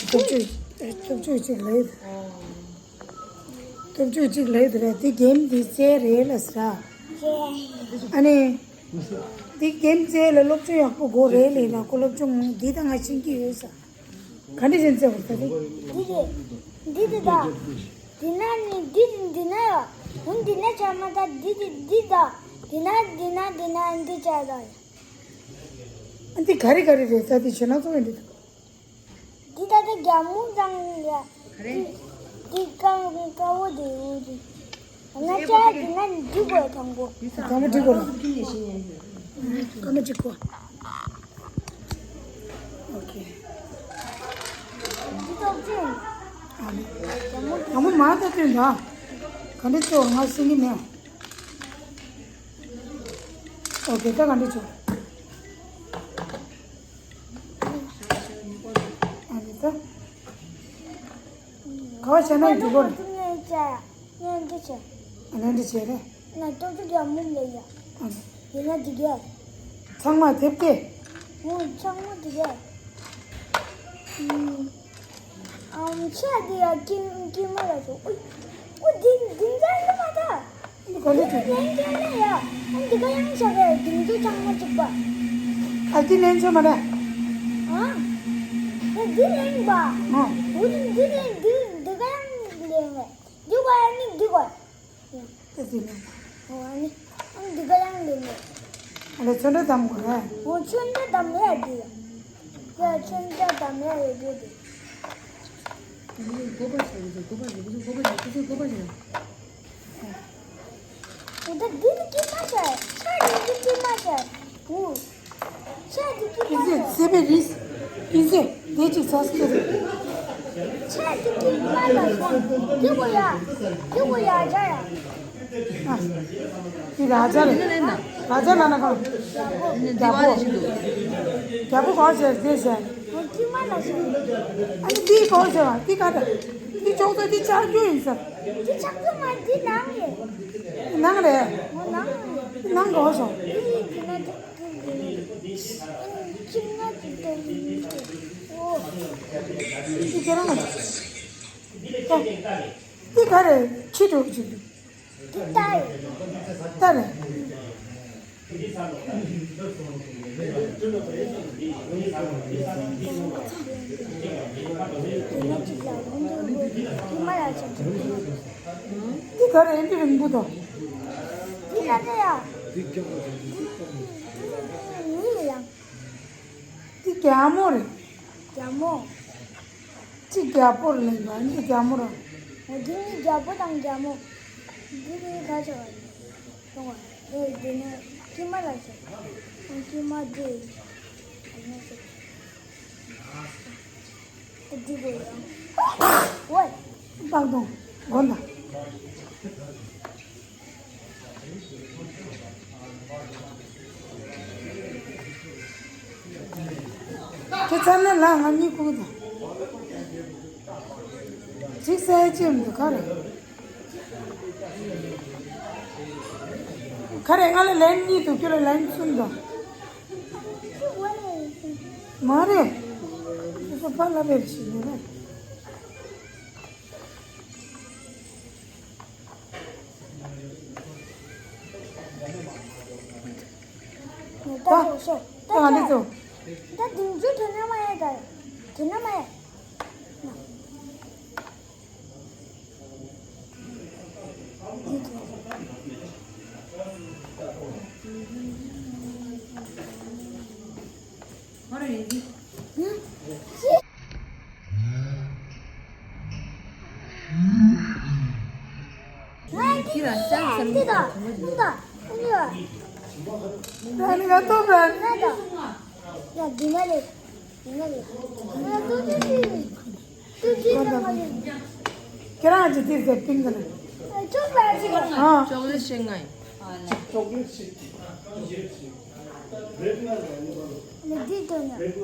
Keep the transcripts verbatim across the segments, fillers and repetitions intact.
སྟོབས་ཆུ་སྟོབས་ཆུ་གཅིག་ལས། སྟོབས་ཆུ་གཅིག་ལས་དེ་རེད། དེ་རྒྱན་དེ་རྩལ་རེད་ལ་ཟེར། ཨ་ནི། འདི་རྒན་རྩལ་ལ་སློབ་སྦྱོང་ཡག་པོ་དགོས་རེད་ལས་ན་ཁོ་སློབ་སྦྱོང་འདི་དང་ང་ཤེས་ཀྱི་ཡོད་ས། ག་འདྲ་བྱས་རྩལ་བར་ད་དེ། འདི་རེད། འདི་དེ་དང་། འདི་ན་ནི་འདི་དེ་འདི་ན་ཡོད། འོན་འདི་ན་བྱས་མ་ད་འདི་དེ་འདི་དང་། འདི་ན་འདི་ན་འདི་ན་འདི་བྱས་དང་། ཨ་འདི་ག་རེ་ག་རེ་རེད་ད་དེ་བྱས་ན་ཚོགས་ཡིན་འདི་དང་། འདི་ད་ལྟ་རྒྱ་མོ་དང་ཡ། འདི་འདི་དཀར་དཀར་བོ་དེ་ཡོད་དེ། ང་ཅག་འདི་ན་འདི་དགོས་དང་པོ། དང་པོ་འདི་དགོས་ལ། དཀར་མོ་གཅིག་དགོས། ཨོ་ཁེ། འདི་ཐོག་ཅན། ཨ་ནི། རྒྱ་མོ་དང་པོ་མ་ད་སྟོན་ད། ག་འདྲ་ཚོ་ང་སེང་གི་མེད། ཨོ་ཁེ་ད་ག་འདྲ་ཚོ། ཨ་ནི་ད། ག་བ་བྱས་ན་འགྲིག་གོ་རེད། ངས་འདི་བྱས། ངས་འདི་བྱས་རེད། ང་ཏོག་ཙམ་ཡག་མོ་ལས་ཡ། ཨ་ནི། ཡིན་ན་འགྲིག་གས། ཚང་མ་དེབ་སྐྱེ། ངོ་ཚང་མ་འགྲིག་གས། ཨམ་ཆ་འདི་ཡ་ཀིམ་ཀིམ་མ་ལ་སོ། ཨུ་ཨུ་འདི་འདི་འདྲ་ཡིན་མ་ད། འདི་ག་འདྲ་འདི་ལེན་ཀྱང་ན་ཡ། ཨ་འདི་ག་ཡང་བྱ་ག་ཡ་འདི་ཚོ་ཚང་མ་གཅིག་པ། ཨ་འདི་ལེན་ཆོག་མ་རེད། ཨ། ད་འདི་ལེན་པ། ཨ། འུ་འདི་འདི་ལེན་འདི་འདི་ག་ཡང་ལེན་བས། འདི་ག་ཡ་ནི་འདི་ག་ཡ། ད་འདི་ལེན། ཨ་ནི། ཨ་འདི་ག་ཡང་ལེན་བས། ཨ་ལེ་ཚོན་ཁྲ་བདམས་དགོས་རེད། འོ་ཚོན་ཁྲ་བདམས་ཡ་འདི་ཡ། ཡ་ཚོན་ཁྲ་བདམས་ཡ་ཡོད་རྒྱུ་འདི། ཀོ་པ་ཟེར་ཀོ་པ་ཟེར་ཀོ་པ་ཟེར་ཀོ་པ་ཟེར། འོ་ད་འདི་ནི་ཀྱི་མ་ཤར། ཤར་འདི་ཀྱི་མ་ཤར། འུ། ཤར་འདི་ཀྱི་མ་ཨིན་ཟེར་ཤར། སེ་པའི་རིས། ཨིན་ཟེར་དེ་ཅིག་ཚ་སེ་རེད། ཤར་འདི་ཀྱི་མ་ལ་ཤར། འདི་གོ་ཡ། འདི་གོ་ཡ་ཇ་ཡ། ཨ། འདི་ར་ཇ་རེད། ར་ཇ་ལ་ན་གང་། རྒྱ་པོ། རྒྱ་པོ་གོ་ཟེར་དེ་ཟེར། འོ་ཀྱི་མ་ལ་ཤར། ཨ་ནི་འདི་གོ་ཟེར་བ་འདི་ག་ད། འདི་ཅོག་ཙེ་འདི་ཆག་རྒྱུ་ཡིན་ཟེར། འདི་ཆག་རྒྱུ་མ་འདི་ནང་རེད། ནང་རེད། འོ་ནང་རེད། ནང་གོ་སོང་། འདི་ཡིན་ན་འདི་འདི་འདི་ནང་རེད། ཁྱིམ་ན་འདི་འདི་འདི་འོ། འདི་ཁྱེད་རང་ལ། ཨོ། འདི་ག་རེད་ཁྱི་འགྲོ་གི་འདུག་འདི་རྟ་རེད། རྟ་རེད། འདི་ག་རེ་འདི་རིང་པོ་དང་། འདི་ག་རེ་ཡ། འདི་རྒྱ་མོ་རེད། རྒྱ་མོ། གཅིག་རྒྱ་པོར་ལེན་པ་འདི་རྒྱ་མོ་ར། འདི་ནི་རྒྱ་པོ་དང་རྒྱ་མོ། འདི་ནི་ཁ་ཆེ་བ་རེད། སོང་བ་རེད། འདི་ནི་ཀྱི་མ་ལ་ཟེར། ཀྱི་མ་འདི། འདི་ནི་ཟེར། འདི་དགོས་ཡ། ཝེ། སྤང་ཐང་། དགོན་དང་། ཁྱེད་ཚར་ན་ལ་ང་གཉིས་ཁུག་དང་། གཅིག་ཟས་ཅེམ་དུ་ག་རེ། ག་རེ་ང་ལ་ལན་གཉིས་འདུག་ཁྱོད་ལ་ལན་གསུམ་དང་། མ་རེད། ཁྱེད་ཚོ་ཕར་ལ་བེར་ཞིག་ཡོད་རེད། ད་ད་ང་འདི་ཚོ། ད་དུང་ཚོ་དེ་ན་མ་ཡ་ད། དེ་ན་མ་ཡ། ཁྱེད་རང་ཅི་ཐིག་ཟེར་པིན་ག་ལ། ཨ། ཅོག་ལེ་ཤིག་ང་ཡིན།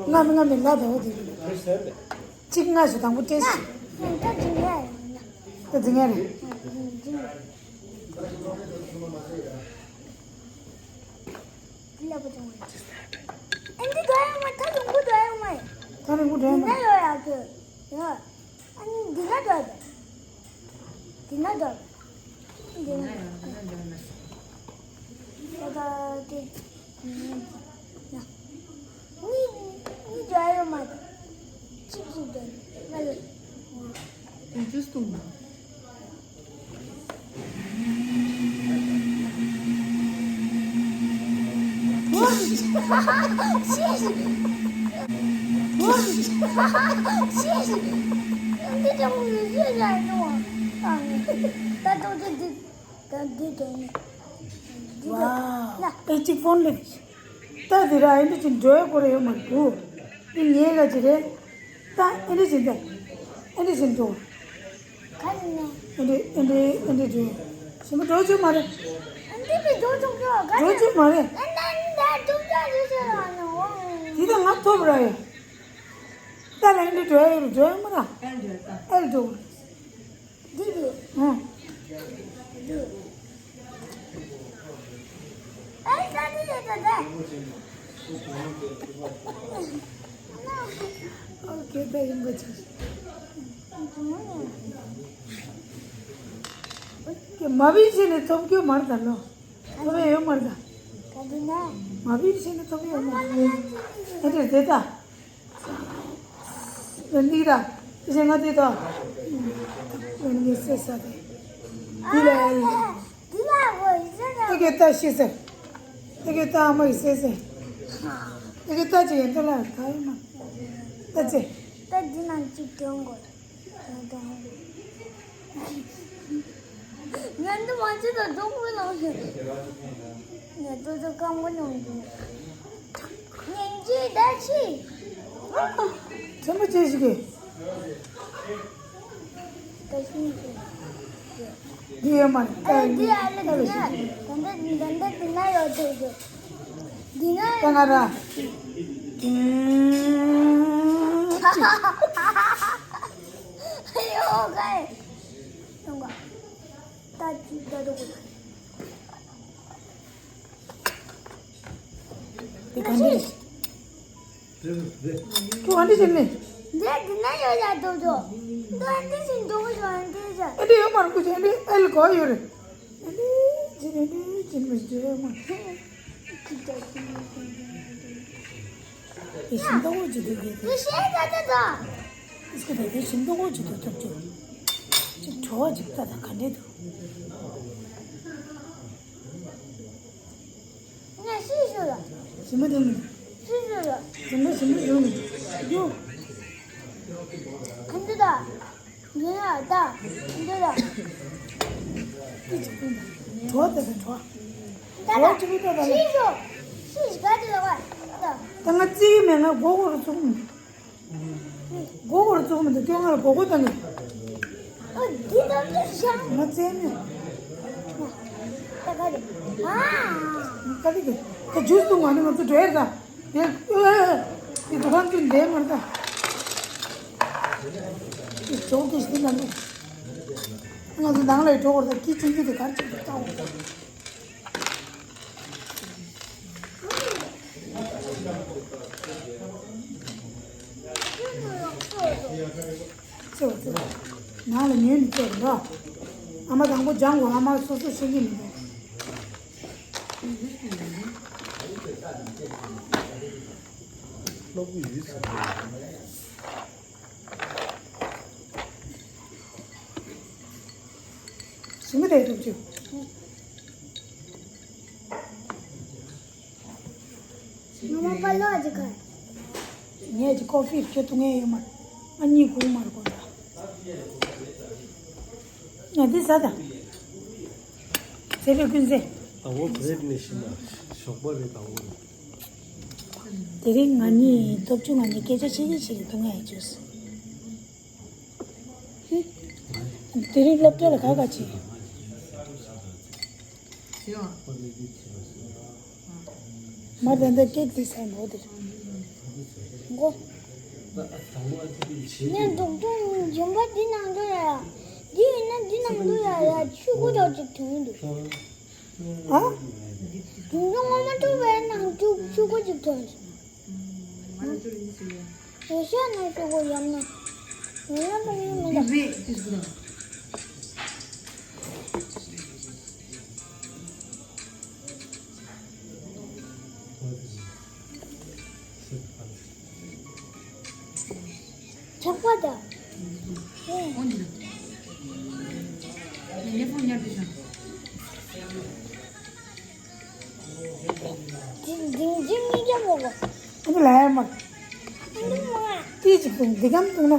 ང་མི་ང་མི་ལ་དང་བོ་དེ་རེད། གཅིག་ང་ཞིག་དང་པོ་སྤྲད་ཤིག་ད་འཛིང་ཡ་རེད། འདི་ལ་པོ་ཅང་བ། ཨེ་འདི་འགྲོ་ཡོང་མ་ད་རུང་གོ་འགྲོ་ཡོང་མ་ཡིན། ད་རུང་གོ་འགྲོ་ཡོང་མ་ཡིན། ཡོད་ཡ་གི། ད་འདི་ན་ཡང་འདི་ན་འདི་ན་མེད་སོང་། ད་ད་དེ་ཡིན་ན། ནི་ནི་འཇའ་ཡོད་མ་རེད། གཅིག་གཅིག་འདྲ་ང་ལ། དེ་ཇུས་བཏུང་ན། ད་འདི་དེ་ནི། འདི་ལ། ཨེ་གཅིག་ཕོན་ལེབ། ད་དེ་ར་ཨེ་འདྲ་ཅིག་འགྲོ་ཡ་སྐོར་ཡོད་མ་རེད་འདུག་འདི་ཉེ་ག་ཅིག་རེད། ད་ཨེ་འདྲ་ཅིག་འདི། ཨེ་འདྲ་ཅིག་འགྲོ། ག་ནས། ཨེ་འདྲ་ཨེ་འདྲ་ཨེ་འདྲ་འགྲོ། ཞིམ་པོ་འགྲོ་ཆོག་མ་རེད། འདི་པའི་འགྲོ་ཆོག་ཆོག་ག་འགྲོ་ཆོག་མ་རེད། ཨ་ན་ན་འགྲོ་ཆོག་ཆོག་ཆོག་ཨ་ན་འོང་། དེ་ད་ང་ཐོབ་ར་ཡོད། ད་ལ་ཨེ་འདྲ་འགྲོ་ཡ་ཡོད་རེད་འགྲོ་ཡ་མ་ར། ཨེ་འགྲོ་ད། ཨེ་འགྲོ། འདི་རེད། ཨ། འདི། ཨེ་ད་འདི་རེད་ད་ད། ཨོ་ཁེ་ད་ཡིན་པ་ཆགས། ཀྱེ་མ་བི་ཆེ་ནས་ཐོབ་རྒྱུ་མར་ད་ལོ། ཐོབ་ཡ་ཡོད་མར་ད། ད་འདི་ན། མ་བི་ཆེ་ནས་ཐོབ་ཡ་ཡོད་མར་ད། ཨེ་འདྲ་དེ་ད། འདི་ར། དེ་ང་དེ་དང་། འདི་སེ་ས་དེ། འདི་ལ་ཡ་ཡིན། འདི་ལ་འོ་ཡིན་ས་ད། དེ་གའི་ལྟ་ཤེས་ཟེར། དེ་གའི་ལྟ་ཨ་མ་ཡིས་ཟེར་ཟེར། དེ་གའི་ལྟ་ཅི་ཡིན་དེ་ལ་ད་ཡིན་ན། ལྟ་ཅི། ད་འདི་ནང་གཅིག་དོན་དགོས། ང་འདི་མ་བྱེད་དང་སྡུག་མི་ལངས་ཤིང་། ང་ཏོ་ཏོ་སྐམ་པོ་ཡོང་གི། ཉིན་གཅིག་ཟླ་གཅིག་ཚན་པོ་ཅི་ཞིག་གི། ད་ཤིང་གི། འདི་ཡོད་མ་རེད། ཨ་འདི་ཨ་ལེ་འདི་ན། ད་ལྟ་འདི་ད་ལྟ་འདི་ན་ཡོད་དེ་དེ། འདི་ན་ད་ང་ར། ཨ་ཡོ་ག་ཡོང་ག་ད་ཅི་ད་དུ་གོ། དེ་ག་འདྲ་རེད། ཁྱོད་ཨ་འདྲ་བྱས་ནས། འདི་འདི་ན་ཡོད་ཡ་དོ་དོ། འདི་ཨ་འདྲ་བྱས་འདུག་ཡོད་ཨ་འདྲ་བྱས། ཨ་འདྲ་ཡོད་མ་རེད་ཁུ་ཆེ་ཨ་འདྲ་ཨེལ་གོ་ཡོད་རེད། ཨ་འདྲ་བྱས་ནས་འདྲ་བྱས་ནས་འདྲ་ཡོད་མ་རེད། དེ་ཤིང་ཏོག་ཅིག་འདུག་གི་དེ། དེ་ཤེས་ད་ད་ད། ཨིས་ཀ་ད་དེ་ཤིང་ཏོག་ཅིག་འདུག་ཐོབ་ཅིག་ཅིག་བྲོ་བ་ཅིག་ད་ད་ག་འདྲ་འདུག་ང་ཤི་ཤོ་ལ། ཞིམ་པོ་འདུག་ནི། ཤི་ཤོ་ལ། ཞིམ་པོ་ཞིམ་པོ་ཞིམ་པོ་འདུག་ཨ་འདི་ད། འདི་ལ་ད། འདི་ལ། བྲོ་ད་ད་བྲོ། ད་ད། བྲོ་ཅིག་ད་ད། ཤི་ཤོ། ཤི་ཤི་ག་དེ་ལ་བ། ད། ད་ང་རྩིས་མེད་ང་མགོ་སྐོར་བཙུགས་མི། མགོ་སྐོར་བཙུགས་མི་འདུག་སྐྱོ་ངར་མགོ་སྐོར་བཏང་གི། ཨ་འདི་ལྟར་དུ་བཞག་ང་བཙལ་ནས། ད་ག་རེ། ཨ། ག་རེ་གི། ད་ཇུས་བཏུང་བ་ནི་ང་ཚོ་འགྲོ་ཡ་ད། དེ་ཨ། དེ་དུ་ཁང་ཚུན་འདས་མར་ད། དེ་ཇོ་དེ་ཞིག་ལ་ནི། ང་ཚོ་ནང་ལ་འགྲོ་བར་ད་སྐྱིད་ཅིག་སྐྱིད་དེ་གར་ཅིག་ཏུ་བཏང་བ་ད། ཙེའོ་ཙེའོ། ནང་ལ་ཉོས་ནས་ཙེའོ་ར། ཨ་མ་དང་པོ་སྦྱང་དགོས། ཨ་མ་སོ་སོ་ཤེས་ཀྱི་མི་འདུག་སློབ་གི་ཡུལ་ཟེར་བ། ཞིམ་པོ་དེ་ཐུབ་ཆུ། ངོ་མ་པ་ལོ་ཨ་ཅི་ག་ངས་ཀྱི་ཀོ་ཕི་ཁྱེད་ཐུག་ངས་ཡོད་མ། ཨ་གཉིས་གུང་མར་གོ་འདྲ། ང་འདི་ཟ་ད། ཚེ་རིང་ཀུན་ཟེ། ཨ་བོ་བེད་ནས་ཤི་ན་ཞོགས་པ་རེད་ད་བོ། དེ་རིང་ང་གཉིས་སྟོབས་ཆུང་ང་གཉིས་སྐད་ཆ་བཤད་ཀྱི་བཤད་ཀྱི་ཐུག་ངས་ཡོད་ཅུས། དེ་རིང་སློབ་གྲྭ་ལ་ག་ག་བྱེད། མ་དེ་འདྲ་ཀེག་དེ་སེམས་པོ་དེ། མགོ། ངས་འདུག་འདུག་འཇོན་པ་འདི་ནང་དུ་ཡ། འདི་ཡིན་ན་འདི་ནང་དུ་ཡ་ཡ་ཆུ་གོ་ཐོག་ཅིག་དུང་འདུག་ཨ། དུང་དུང་ངོ་མ་ཐུག་པའི་ནང་ཆུ་ཆུ་གོ་ཅིག་དོན། ཡོ་ཤ་ནང་ཆུ་གོ་ཡམ་ན། ཡོ་ཡ་པ་ཡིན་མི་འདུག་ཆག་པ་དང་། འོ་འདི་ལ། ངས་ལེ་ཧྥོན་ཉར་དུས་སང་། འདི་འདི་འདི་གཉིས་ཀ་མོ་གོ། ཨ་ནི་ལ་ཡ་མ། ཨ་ནི་མ། ཏི་ཅིག་བཏུང་འདི་གམ་བཏུང་ན།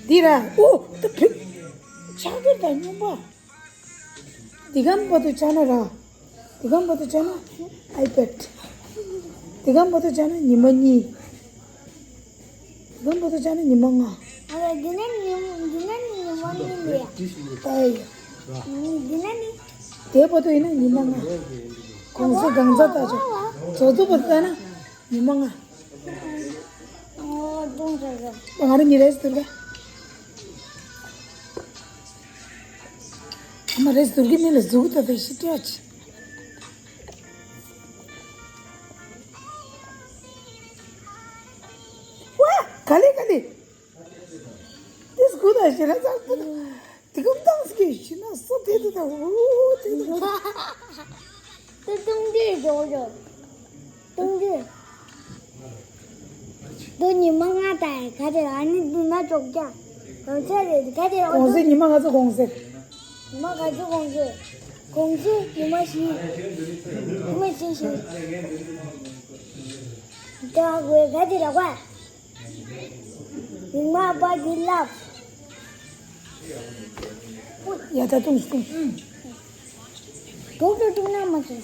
འདི་ར་ཨོ་ད་ཕིག་ཆག་གི་ད་སྨྱོན་པ། འདི་གམ་བར་དུ་བཅག་ན་ར། འདི་གམ་བར་དུ་བཅག་ན་ཨའི་པེ་ཌི། འདི་གམ་བར་དུ་བཅག་ན་ཉི་མ་གཉིས། འདི་གམ་བར་དུ་བཅག་ན་ཉི་མ་ལྔ། ཨ་ལ་འདི་ན་ཉི་འདི་ན་ཉི་མ་གཉིས་ལ་ཡ། ཨའི། འདི་ན་ནི། དེ་བར་དུ་ཡིན་ན་ཉི་མ་ལྔ། གོང་ཚད་གང་ཚ་ལྟ་ཆོག་བཟོ་བཟོ་བར་ལྟ་ན་ཉི་མ་ལྔ། ཨོ་ཏུང་ཙེ་ཙེ། ང་རང་གཉིས་རེས་སྡུར་ག་ཨ་མ་རེས་སྡུར་གི་མི་ལ་གཟུགས་ད་ད་ཤི་ཏྲ་ཆི། ཝ། ག་ལེ་ག་ལེ། དེ་སྐུ་ད་ཤི་ར་ཚ་སྐུ་ད། དེ་གམ་ཏང་སྐད་ཤི་ན་སོ་དེ་དེ་ད་འུ་དེ་དེ། དེ་ཏུང་དེ་འཇོག་འཇོག་ཏུང་དེ། དུ་ཉི་མ་ལྔ་དང་ག་དེ་ཨ་ནི་དུ་ན་ཅོག་ཀྱང་གང་ཚད་རེད་ག་དེ་ཨོ་གོང་ཚད་ཉི་མ་ལྔ་ཚོ་གོང་ཚད། ཉི་མ་ག་ཚོད་གོང་ཚད། གོང་ཚད་ཉི་མ་བཞི། ཉི་མ་བཞི་བཞི། ད་གོས་ག་དེ་ར་གོ། ཉི་མ་པ་གི་ལབ། ཡ་ད་ཏུང་ཏུང་། དུག་དུ་བཏུང་ན་མ་བྱེད།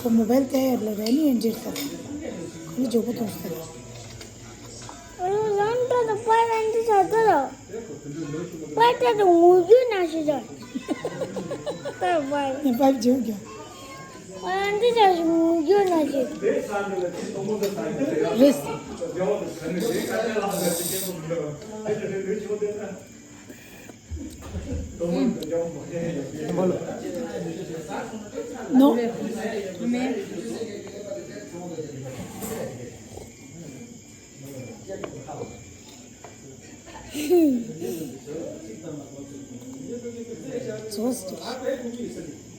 ཁོ་མོ་བལ་ཏེ་ཡར་ལ་རེ་ནི་ཡན་ཇིར་ཏ། ཁོ་ནི་ཇོ་བོ་ཏུང་སྟེ། ཨ་ལོ་ལམ་ད་དུ་པ་རན་ཏི་ས་ད་ལོ། པ་ད་དུ་ངུ་རྒྱུ་ན་ཤི་ད། ད་པ། ནི་པ་ཇོ་རྒྱུ། ཨ་འདི་ཅག་གི་མི་རྒྱུ་ན་ཅི། རེད། ནོ། ཙོ་སི།